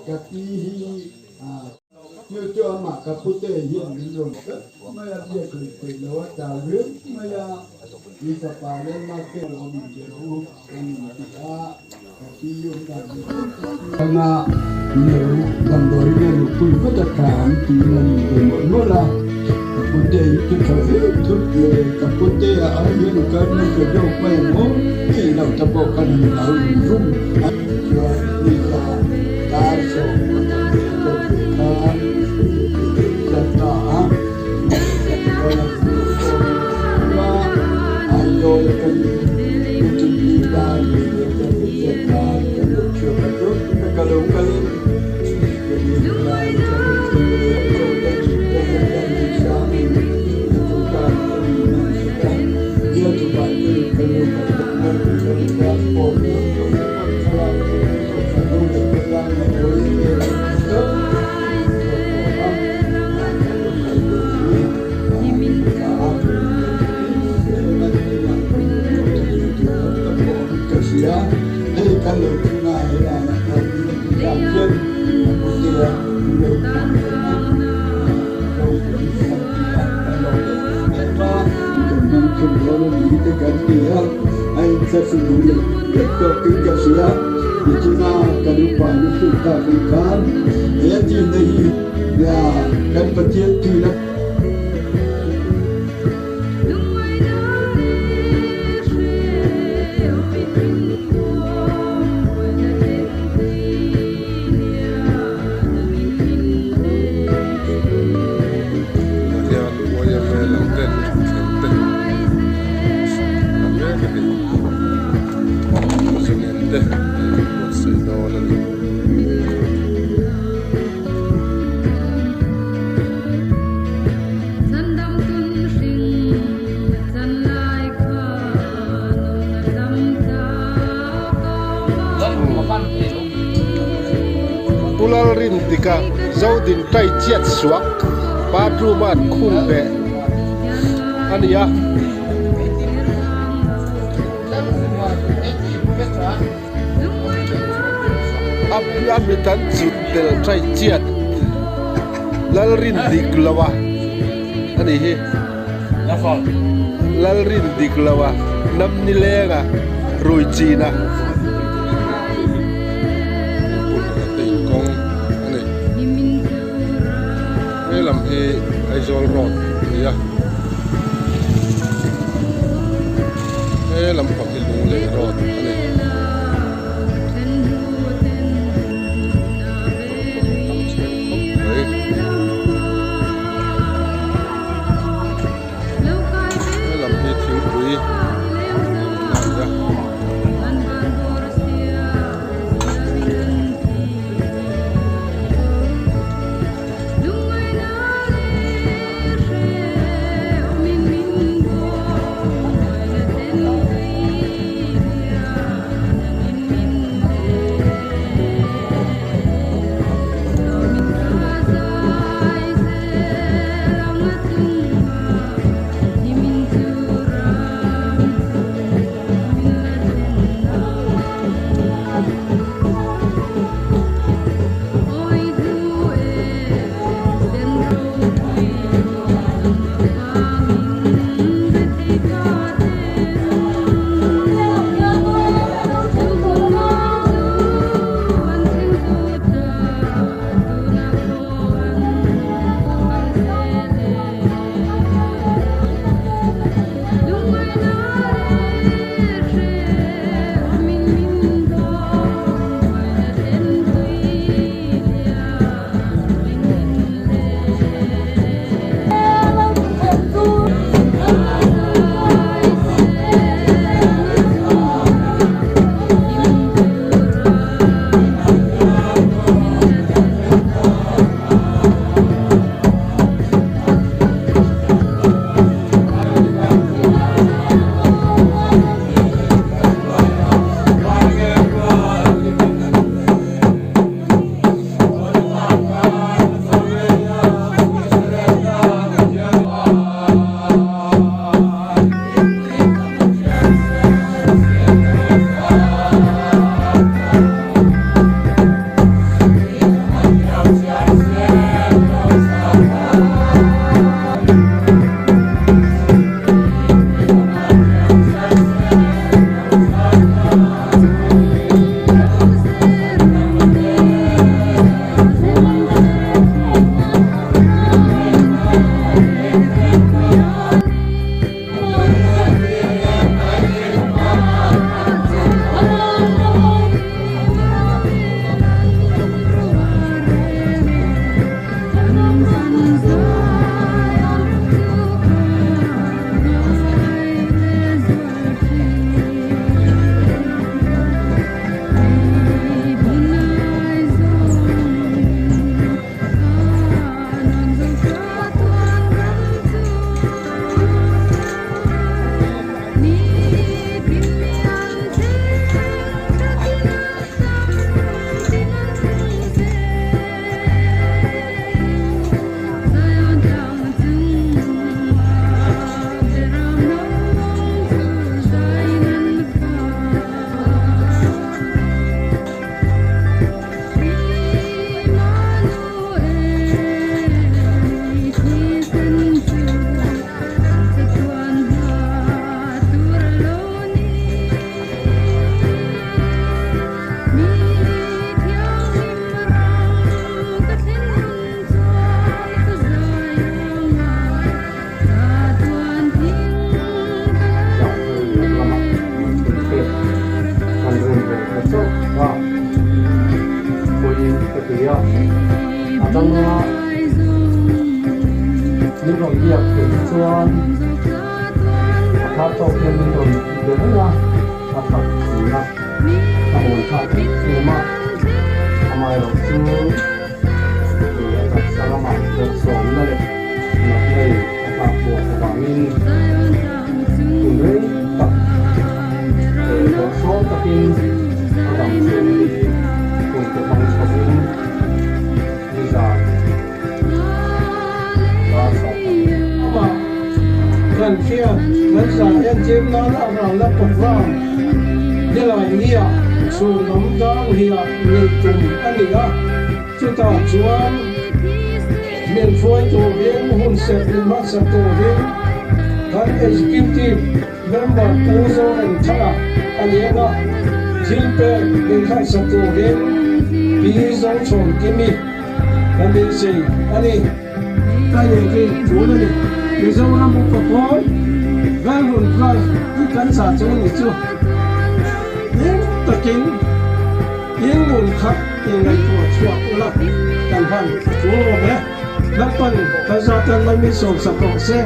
Ka pi hi chu chu amah ka pute hian min rawn tlat mai a, biak lui theih lo a chau riau mai a, i fapa leh mate lo min ti rawh u kan inti a, ka pi awm dan hi chu ka pi anga min lo damdawiin a luhpui vat a tha ang tiin an inbe mawlh mawlh a, ka pute hi chu tha viau thut le, ka pute a ai hian kal hmasa zawk mai ang aw tih loh ta pawh khan an lo inrum a, chuan ni kha. Dar 10 chawhmeh khan kan ta a, Aizawl kan meeting dan leh kan chet dan kan lo chhuak a chu ka lo kalin Nichina kan upa lutuk tak ang khan he tihna hi kan Pathian tuina Hian YMA lam ten thutthleng te a mek a ni. Zungin te an buatsaih dawn a ni. Pu Lalrindika Zodin tai chiat suak bathroom a an khung beh a ni a. A mit an chut tel tai chiat Lalrindik lo a a ni hi Lalrindik lo a namni leng a rui chin a. Kawng a ni. He lam hi Aizawl road a ni a, he lampang hi Lunglei road a ni. Motor pawh a tam chheng khawp mai. He lam hi thingpui a ni a. ti a, a danga min rawn biak theih chuan a thar tawk hian min rawn be reng a, a that thin a, a hawn thlak em em a, amaherawhchu a taksa lamah bawrhsawmna leh natna in a tlak buak avangin hun rei tak leh bawrhsawm takin a dam chhung hi kum te hmang chhovin nizan dar 10 Amah kan hriat kan zah entir nan a ralna programme helai nia chhun lam dar hliah neih tum a ni a, chutah chuan min hruai turin hun serh min hmansak turin kan Executive Member Pu Zoremthanga a leng a, thil pek min hlansak turin Pi Zochhawnkimi kan beisei a ni. Ka leh khi tul a ni. Mizoram upa pawl Lalhun Branch hi kan chah chu ni chu hlim takin in nun kha in ngaihtuah chhuak ula kan hman a tul awm e. Lalpan kan zatan mai min sawmsak rawh se.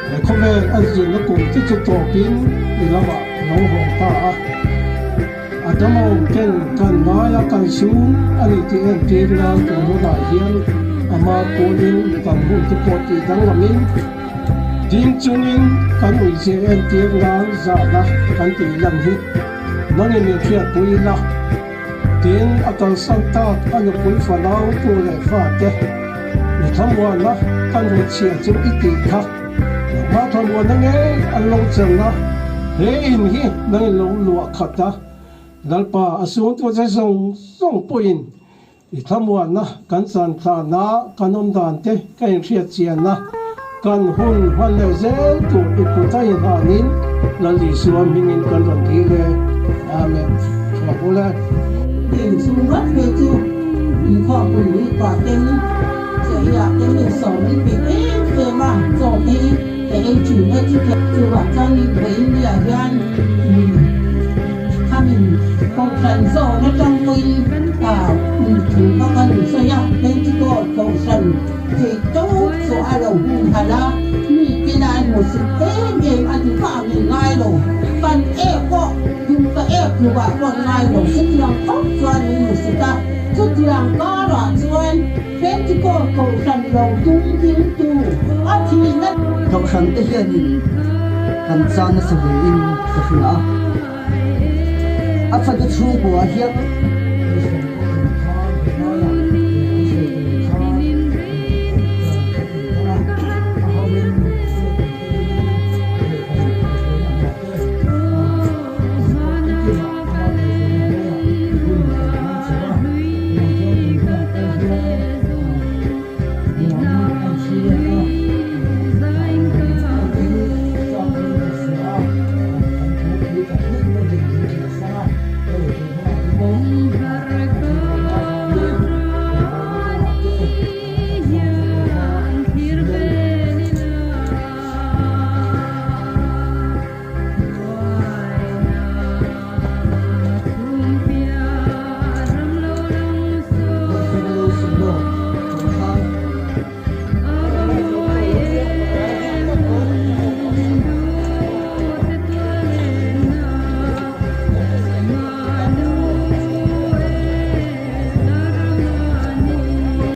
He khawvel a zirna kum te chu tawpin i lamah lo haw ta a, a damawm ten kan ngaia kan sum a ni tih entir nan tun hunah hian ama kualin kan hun te pawh tih danglamin ding chungin kan uizir entir nan zahna kan tih lan hi nangin min hriatpui ila. Tin, a kalsan tak a nupui fanau tu leh fate, I thlamuanna ka nuchhia chu i tih kha, nangmah thlamuanna ngei an lo cheng a, he in hi nang in lo luah khat a, Lalpa a sungtu che zawng zawng pawhin i thlamuanna kan chan thlana kan awm dan te ka inhriat chian a, kan hun hman leh zel tur i kut a inhanin Lal Isua hmingin kan rawn dil e. Amen. Chhuak ule. Heng chu ngat phei chu inkhawmpui hi pah ten chahiah te min sawm min pe em em a, chaw te hi ka ei thin a, chuvang chuan vawiinniah hian khamin kohhran zawn atang pawhin thu kha kan insawi a, Pentecost kohhran Thei tawp chu a lo hun halh a, mi tina an hmusit em em a ti vah min ngai lo. Kan ek pawh tumka ek tlukah pawh an ngai lo. Chutiang khawp chuan min hmusit a, chutiang karah chuan Pentecost kohhran lo tum dingtu a thihna. Kohhran te hianin kan chan nasa hlein ka hria a, a fate chhungkua hian.